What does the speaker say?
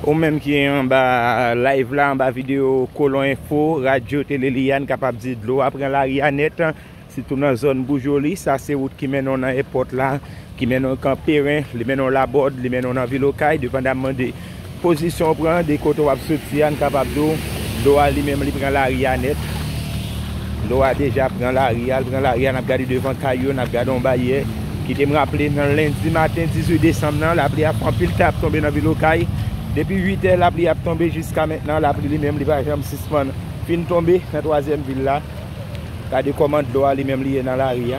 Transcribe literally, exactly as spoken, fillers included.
Ou menm ki anba live la, anba videyo Kolon Enfo, Radyo Tele Liyàn, kapab di dlo a pran lari a nèt, sitou nan zòn Boujoli. Sa se wout ki mennen w nan èpòt la, ki mennen w Kanperen, li mennen w Labòd, li mennen w nan vil Okay, depandamman de pozisyon w pran, de kote w ap soti a, n kapab di w, dlo a li menm li pran lari a nèt. Dlo a deja pran lari a, l pran lari a, n ap gade devan kay yo, n ap gade yon baryè. Kite m raple, nan lendi maten dizuit desanm nan, lapli ap fè anpil tan ap tonbe nan vil Okay. Depi uit è, lapli ap tonbe jiska mentnan, lapli li menm li pa janm sispann fin tonbe nan twazyèm vil la. Gade kòman dlo a li menm li ye nan lari a.